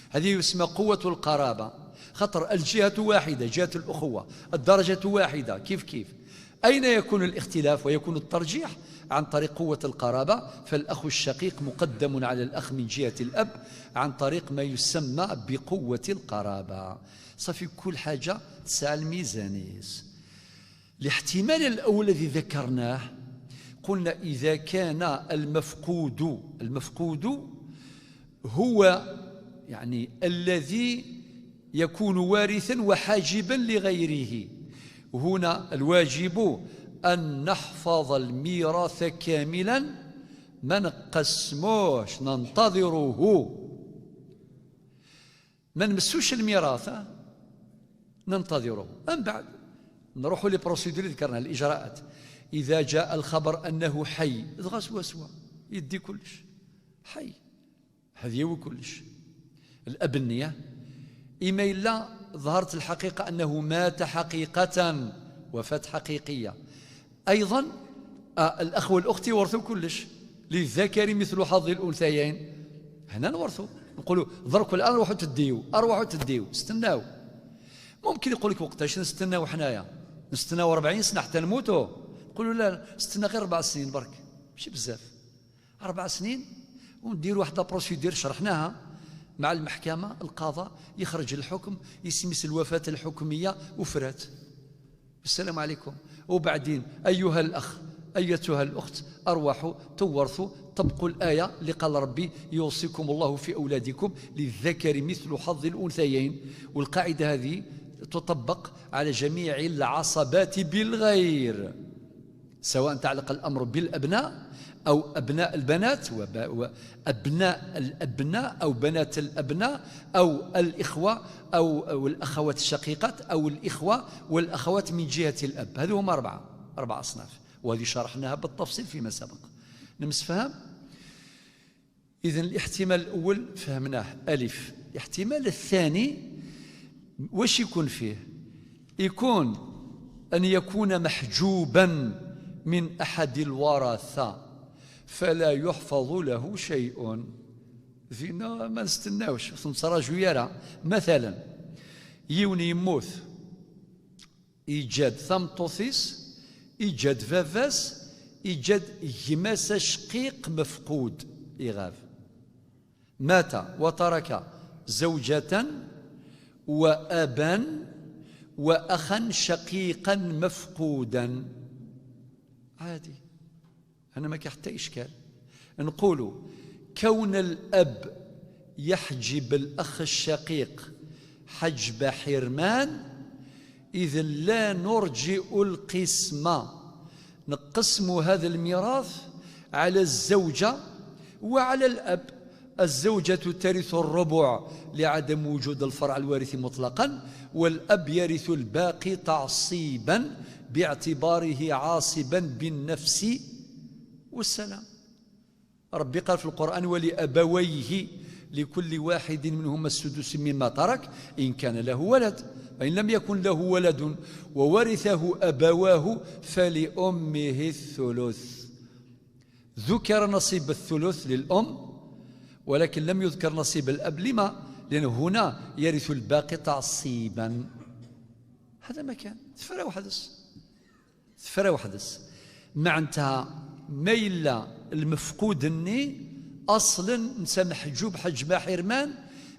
هذه يسمى قوة القرابة. خاطر الجهة واحدة، جهة الأخوة، الدرجة واحدة، كيف كيف. أين يكون الاختلاف ويكون الترجيح؟ عن طريق قوة القرابة، فالأخ الشقيق مقدم على الأخ من جهة الأب عن طريق ما يسمى بقوة القرابة. صافي كل حاجة تسعى الميزانيس. الاحتمال الأول الذي ذكرناه قلنا إذا كان المفقود، المفقود هو يعني الذي يكون وارثا وحاجبا لغيره، هنا الواجب أن نحفظ الميراث كاملا، ما نقسموش، ننتظره، ما نمسوش الميراث، ننتظره. أم بعد نروحوا les procédures اللي ذكرنا، الإجراءات. إذا جاء الخبر أنه حي دغا سوا سوا يدي كلش، حي هذه هو كلش. الأبنية إما إلا ظهرت الحقيقة أنه مات حقيقة وفاة حقيقية، أيضا الأخ والأخت يورثوا كلش، للذكر مثل حظ الأنثيين. هنا نورثوا، نقولوا دركوا الآن روحوا تديو، أروحوا تديو، استناو. ممكن يقول لك وقتاش نستناو حنايا؟ نستناو 40 سنة حتى نموتوا؟ نقولوا لا، استنى غير 4 سنين برك، ماشي بزاف، 4 سنين ونديروا واحد procédure شرحناها مع المحكمة، القضاء يخرج الحكم، يسمس الوفاة الحكمية وفرات، السلام عليكم. وبعدين أيها الأخ أيتها الأخت أرواحوا تورثوا، طبقوا الآية اللي قال ربي يوصيكم الله في أولادكم للذكر مثل حظ الأنثيين. والقاعدة هذه تطبق على جميع العصبات بالغير، سواء تعلق الأمر بالأبناء أو أبناء البنات وأبناء الأبناء أو بنات الأبناء أو الإخوة أو الأخوات الشقيقات أو الإخوة والأخوات من جهة الأب. هذو هم أربعة أصناف، وهذه شرحناها بالتفصيل فيما سبق. نمس فهم؟ إذن الاحتمال الأول فهمناه ألف. الاحتمال الثاني واش يكون فيه؟ يكون أن يكون محجوبا من أحد الورثة فلا يحفظ له شيء. فينا ما نستناوش نتراجعوا. مثلا يوني يموت إيجاد ثمطوثيس، إيجاد فافاس، إيجاد يماس شقيق مفقود إغاف، مات وترك زوجة وأبا وأخا شقيقا مفقودا. عادي، أنا ما كان حتى إشكال. نقول كون الأب يحجب الأخ الشقيق حجب حرمان، إذن لا نرجئ القسمة، نقسم هذا الميراث على الزوجة وعلى الأب. الزوجة ترث الربع لعدم وجود الفرع الوارث مطلقا، والأب يرث الباقي تعصيبا باعتباره عاصبا بالنفس والسلام. ربي قال في القرآن ولأبويه لكل واحد منهما السدس مما ترك إن كان له ولد، فإن لم يكن له ولد وورثه أبواه فلأمه الثلث. ذكر نصيب الثلث للأم ولكن لم يذكر نصيب الأب. لما؟ لأنه هنا يرث الباقي تعصيبا. هذا ما كان تفرى وحدث، تفرى وحدث. معناتها ميل المفقود الني أصلا نسى محجوب حجب حرمان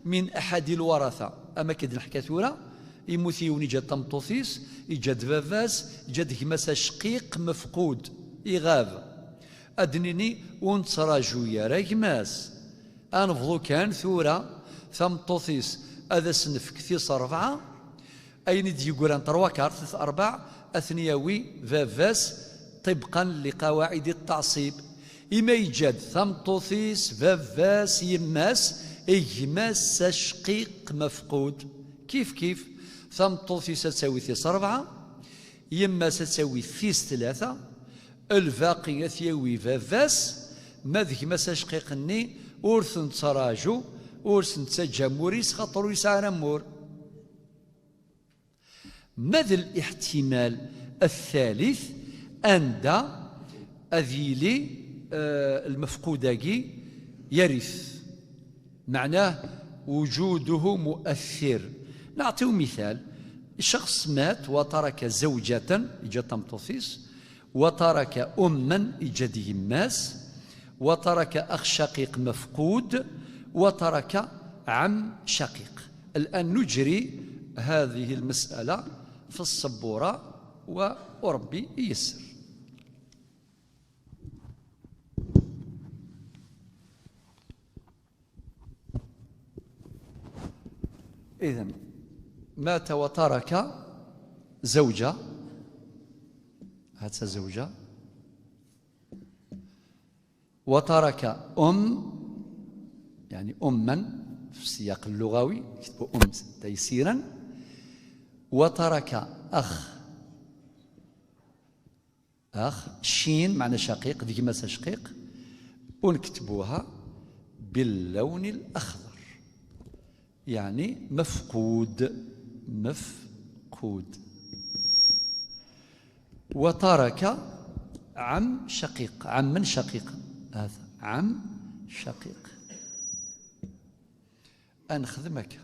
من أحد الورثة. أما كد نحكي ثورة يموت يوني جا طمطوثيس، يجا دفافاس، يجا دكماسا شقيق مفقود يغاب أدنيني ونتراجو يا راكماس أنفضو كان ثورة ثمطوثيس هذا سنف كثيس 4 أين ديقولان 3 كار 3 4 أثنياوي فافاس طبقا لقواعد التعصيب. إما يجاد ثمطوثيس فافاس يماس إجماس شقيق مفقود. كيف كيف؟ ثمطوثيس تساوي ثيس 4، يماس تساوي ثيس 3، الباقي ثياوي فافاس ما ذيك ماس شقيق ني ورث نتراجو ورث نتجاموريس خاطر يسعى مور. ماذا الاحتمال الثالث؟ أن أذيلي المفقوداكي يرث، معناه وجوده مؤثر. نعطيه مثال: شخص مات وترك زوجة إجا تمطوثيس، وترك أما إجا ديماس، وترك أخ شقيق مفقود، وترك عم شقيق. الآن نجري هذه المسألة في السبورة وربي ييسر. إذن مات وترك زوجة، هذا زوجة، وترك أم، يعني أما في السياق اللغوي كتبوا أم تيسيرا، وترك أخ، أخ شين معنى شقيق، ديك مسا شقيق، ونكتبوها باللون الأخضر يعني مفقود، مفقود. وترك عم شقيق، عم من شقيق؟ هذا عم شقيق. أنخدمك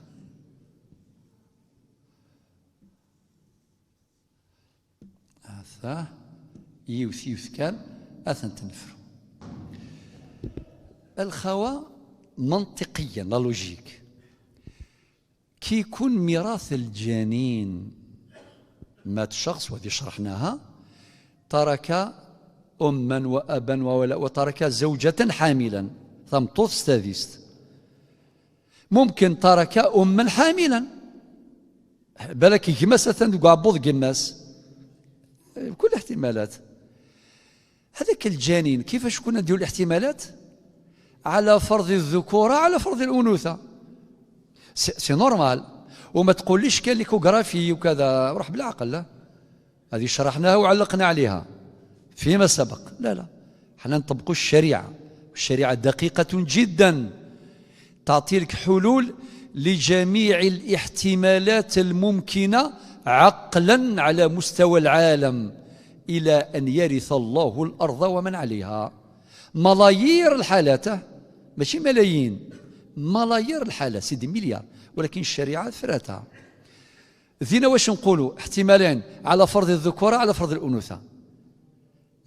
هذا يوث يوث كان أثن تنفرو. الخوا منطقيا la logique كي يكون ميراث الجنين، مات شخص وهذه شرحناها، ترك أما وأبا وترك زوجة حاملا ثمطوط ستافيست، ممكن ترك أما حاملا بالك كماس عبوض كماس، بكل الاحتمالات. هذاك الجنين كيفاش كنا نديروا الاحتمالات؟ على فرض الذكورة على فرض الأنوثة، c'est normal. وما تقوليش كان l'échographie وكذا، روح بالعقل. لا، هذه شرحناها وعلقنا عليها فيما سبق. لا لا، حنا نطبقوا الشريعة، الشريعة دقيقة جدا، تعطي لك حلول لجميع الاحتمالات الممكنة عقلا على مستوى العالم إلى أن يرث الله الأرض ومن عليها. ملايير الحالات، ماشي ملايين، ملايير الحالات، c'est des milliards، ولكن الشريعة فراتها. ذينا واش نقولوا؟ احتمالين، على فرض الذكورة على فرض الأنوثة.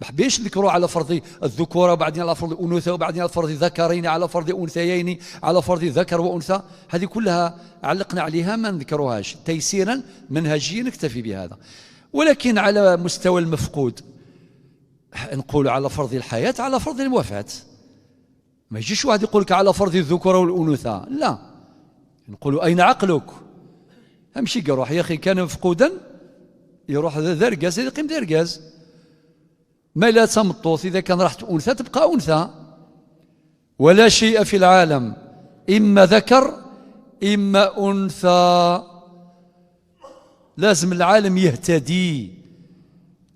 ما حبيش نذكروا على فرض الذكورة وبعدين على فرض الأنوثة وبعدين على فرض ذكرين على فرض أنثيين على فرض ذكر وأنثى، هذه كلها علقنا عليها ما نذكروهاش، تيسيرا منهجيا نكتفي بهذا. ولكن على مستوى المفقود نقول على فرض الحياة على فرض الوفاة. ما يجيش واحد يقول لك على فرض الذكورة والأنوثة، لا، نقول أين عقلك؟ امشي روح يا أخي، كان مفقودا يروح ذا ركاز يقيم ذا ركاز. ما لا تمطوط إذا كان راحت أنثى تبقى أنثى. ولا شيء في العالم إما ذكر إما أنثى. لازم العالم يهتدي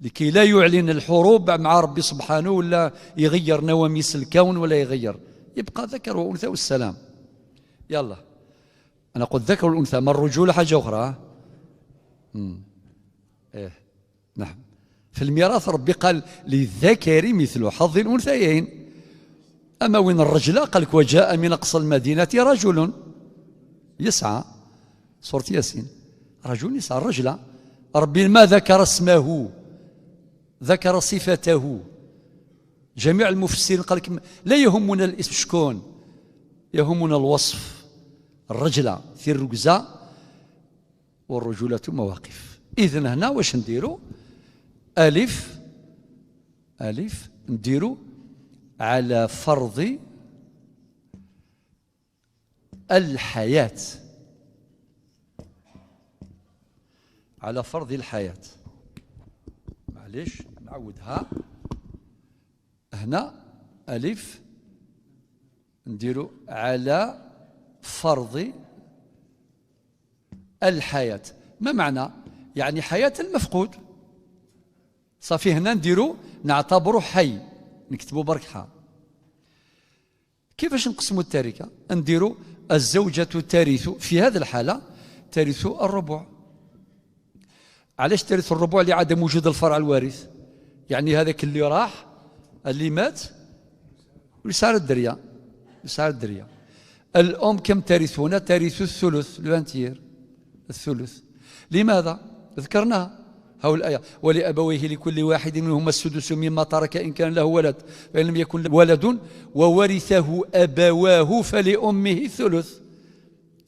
لكي لا يعلن الحروب مع ربي سبحانه ولا يغير نواميس الكون ولا يغير، يبقى ذكر وأنثى والسلام. يلا أنا قلت ذكر والأنثى، ما الرجولة حاجة أخرى. إيه نعم، في الميراث ربي قال للذكر مثل حظ الأنثيين. أما وين الرجلة قال لك وجاء من أقصى المدينة رجل يسعى، سورة ياسين، رجل يسعى الرجلة. ربي ما ذكر اسمه، ذكر صفته. جميع المفسرين قال لك لا يهمنا الاسم شكون، يهمنا الوصف. الرجلة في الركزة والرجولة مواقف. إذن هنا واش نديرو؟ ألف ألف نديرو على فرض الحياة، على فرض الحياة. معليش نعودها هنا، ألف نديرو على فرض الحياة. ما معنى؟ يعني حياة المفقود. صافي هنا نديرو نعتبره حي، نكتبو برك حا. كيفاش نقسمو التركة؟ نديرو الزوجة ترث في هذه الحالة ترث الربع. علاش ترث الربع؟ لعدم وجود الفرع الوارث، يعني هذاك اللي راح اللي مات ويسار الدرية، يسار الدرية. الأم كم ترث هنا؟ ترث الثلث، le un tiers، الثلث. لماذا؟ ذكرناها هاو الآية، ولأبويه لكل واحد منهما السدس مما ترك إن كان له ولد، فإن لم يكن ولد وورثه أبواه فلأمه الثلث.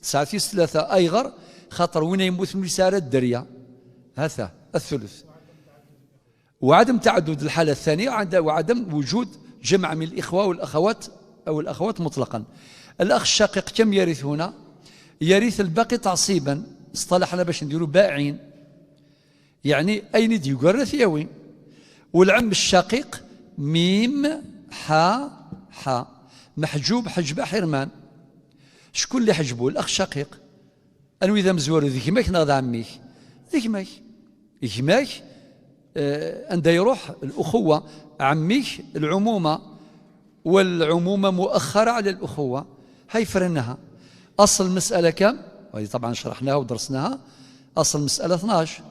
9 في 3 أيغر، خاطر وين يموت من يسار الدرية هذا الثلث. وعدم تعدد الحالة الثانية، وعدم وجود جمع من الإخوة والأخوات أو الأخوات مطلقا. الأخ الشقيق كم يرث هنا؟ يرث الباقي تعصيبا، اصطلحنا باش نديرو باعين، يعني أين يورث يوين. والعم الشقيق ميم حا حا، محجوب حجب حرمان. شكون اللي حجبو؟ الأخ الشقيق. أنو إذا مزوارو ذيك ماك ناض عميك ذيك ماك ماك عند يروح الأخوة، عميك العمومة، والعمومة مؤخرة على الأخوة، هاي فرناها. أصل المسألة كم؟ وهذه طبعا شرحناها ودرسناها. أصل المسألة 12،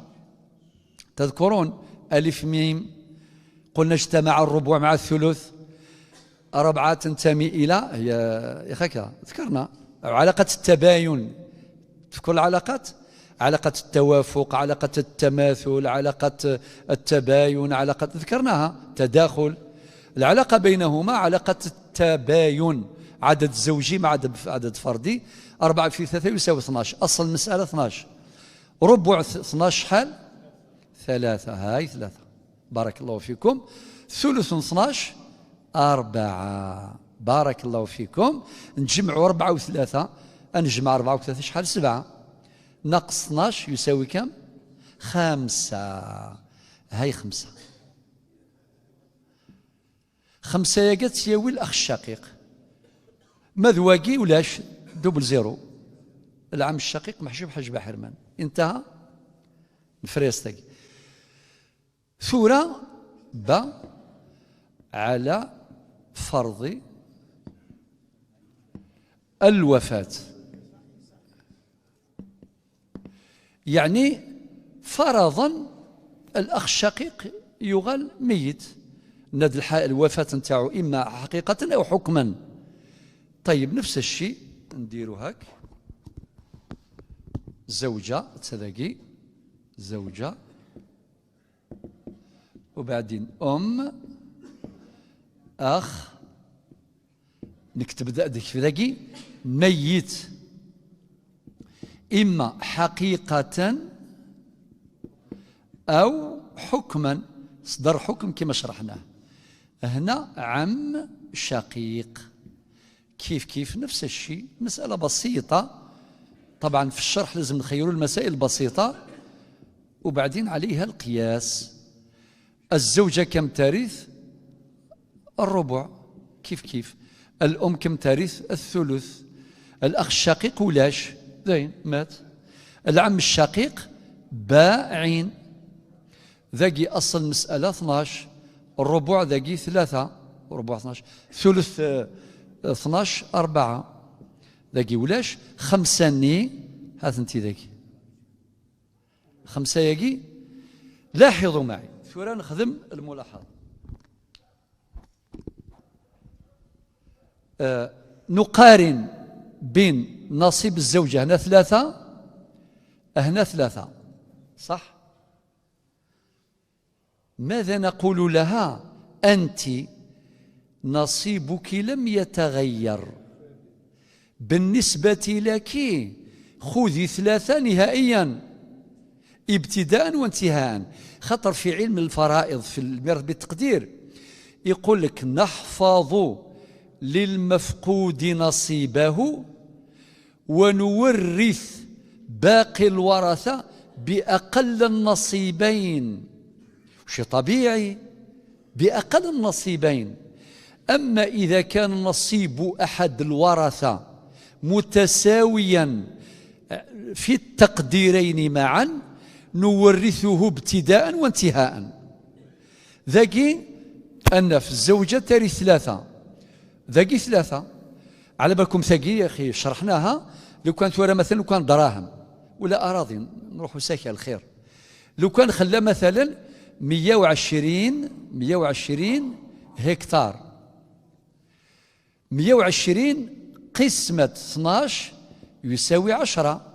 تذكرون ألف ميم، قلنا اجتمع الربع مع الثلث، أربعة تنتمي إلى، هي يا خاكا ذكرنا علاقة التباين. تذكر العلاقات؟ علاقة التوافق، علاقة التماثل، علاقة التباين، علاقة ذكرناها تداخل. العلاقة بينهما علاقة التباين، عدد زوجي مع عدد فردي. 4 في 3 يساوي 12، أصل المسألة 12، ربع 12 شحال؟ 3، هاي 3، بارك الله فيكم. ثلث 12 4، بارك الله فيكم. نجمعوا 4 و3، نجمع 4 و3 شحال؟ 7، ناقص 12 يساوي كم؟ 5، هاي 5. 5 يا قد تساوي الأخ الشقيق. مذواقي ولاش؟ double zéro. العم الشقيق محجوب حجب حرمان. انتهى الفريستاك. ثورة با على فرض الوفاة، يعني فرضا الأخ الشقيق يغال ميت، ند الوفاة نتاعو إما حقيقة أو حكما. طيب نفس الشيء نديرو هاك، زوجة تلاقي زوجة وبعدين أم، أخ، نكتب ذاك ذاكي ميت، إما حقيقة أو حكما، صدر حكم كما شرحناه. هنا عم شقيق، كيف كيف نفس الشيء، مسألة بسيطة. طبعا في الشرح لازم نخيروا المسائل البسيطة وبعدين عليها القياس. الزوجة كم ترث؟ الربع، كيف كيف. الأم كم ترث؟ الثلث. الأخ الشقيق ولاش؟ ذين مات. العم الشقيق باعين، ذاكي أصل مسألة 12، الربع ذاكي 3، ربع 12، ثلث 12 4، ذاكي ولاش؟ 5 ني، هات انت ذاكي 5 ياكي. لاحظوا معي ثورة نخدم الملاحظة. نقارن بين نصيب الزوجة، هنا 3 هنا 3، صح؟ ماذا نقول لها؟ أنت نصيبك لم يتغير بالنسبة لك، خذي 3 نهائيا ابتداء وانتهاء. خطر في علم الفرائض في الميراث بالتقدير يقول لك نحفظ للمفقود نصيبه ونورث باقي الورثة بأقل النصيبين. شيء طبيعي، بأقل النصيبين. أما إذا كان نصيب أحد الورثة متساويا في التقديرين معا نورثه ابتداء وانتهاء. ذاكي أن في الزوجة ترث 3، ذاكي 3. على بالكم ثقي يا أخي شرحناها. لو كان تورى مثلا لو كان دراهم ولا أراضي نروحوا ساكي الخير، لو كان خلى مثلا 120 هكتار، 120 قسمة 12 يساوي 10.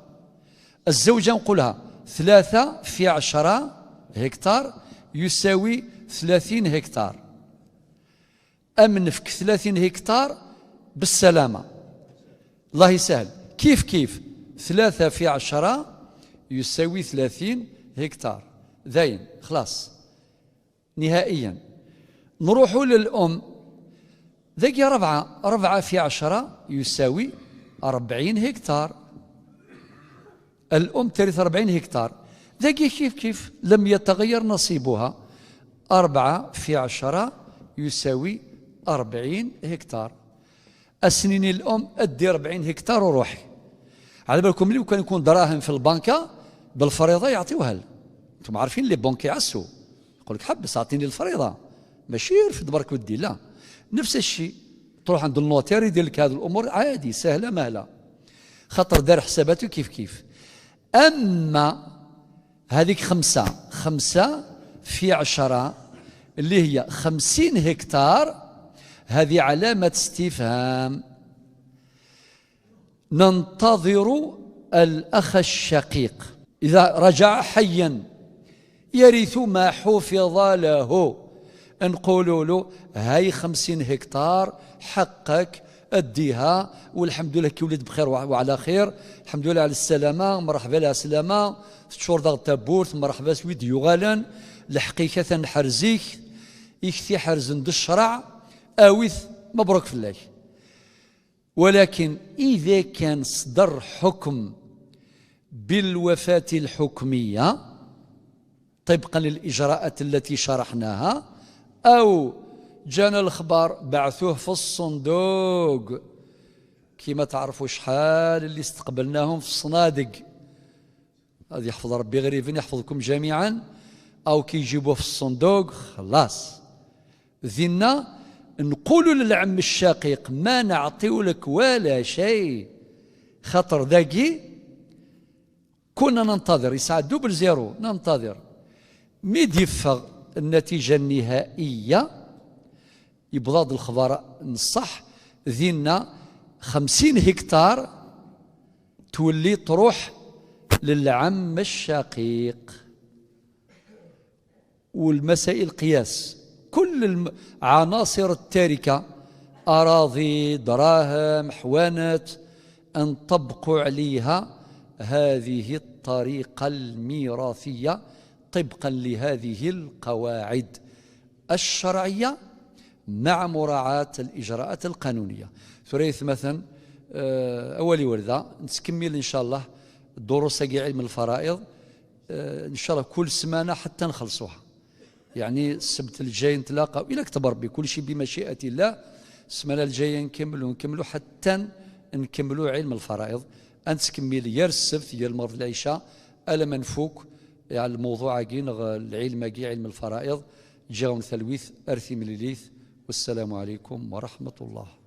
الزوجة نقولها 3 في 10 هكتار يساوي 30 هكتار. أمنفك 30 هكتار بالسلامة، الله يسهل. كيف كيف 3 في 10 يساوي 30 هكتار، ذاين خلاص نهائيا. نروحوا للأم، ذاك 4 في 10 يساوي 40 هكتار. الأم ترث 40 هكتار، ذاك كيف كيف لم يتغير نصيبها، 4 في 10 يساوي 40 هكتار. أسنين الأم أدي 40 هكتار وروحي. على بالكم لو كان يكون دراهم في البنكة بالفريضة يعطيوها لها. انتم عارفين les banques يعسوا، يقول لك حبس اعطيني الفريضة، ماشي رفد برك ودي، لا. نفس الشيء تروح عند ال notaire يدير لك هذه الأمور عادي سهلة مهلة، خاطر دار حساباته كيف كيف. أما هذيك 5 في 10 اللي هي 50 هكتار، هذه علامة استفهام. ننتظر الأخ الشقيق إذا رجع حيا يرث ما حفظ له، نقولوا له هاي 50 هكتار حقك أديها، والحمد لله كي ولد بخير وعلى خير، الحمد لله على السلامة، مرحبا على السلامة، تشور ضغط تابورت، مرحبا سويد يغالا، الحقيقة نحرزيك يكثي حرزن الشرع أوث مبروك في الله. ولكن إذا كان صدر حكم بالوفاة الحكمية طبقا للإجراءات التي شرحناها، أو جانا الخبر بعثوه في الصندوق، كما تعرفوا شحال اللي استقبلناهم في الصنادق، هذه يحفظ ربي غريبين يحفظكم جميعا، أو كيجيبوه في الصندوق خلاص. ذنا نقولوا للعم الشقيق ما نعطيو لك ولا شيء، خاطر ذاكي كنا ننتظر يسعى double zéro، ننتظر ميد يفغ النتيجة النهائية يبضاد الخبر الصح. ذينا 50 هكتار تولي تروح للعم الشقيق، والمسائل قياس كل عناصر التركة، أراضي، دراهم، حوانات، نطبقوا عليها هذه الطريقة الميراثية طبقا لهذه القواعد الشرعية مع مراعاة الإجراءات القانونية. ثريث مثلا أولي وردة نتكمل إن شاء الله الدروس علم الفرائض إن شاء الله كل سمانة حتى نخلصوها. يعني السبت الجاي نتلاقى إلى كتب ربي كل شيء بمشيئة الله. السمانة الجاية نكملوا حتى نكملوا علم الفرائض. أنتكمل يا السبت يا المغرب العشاء ألا منفوك يعني الموضوع العلم علم الفرائض. جاون ثلويث أرثي مليليث. والسلام عليكم ورحمة الله.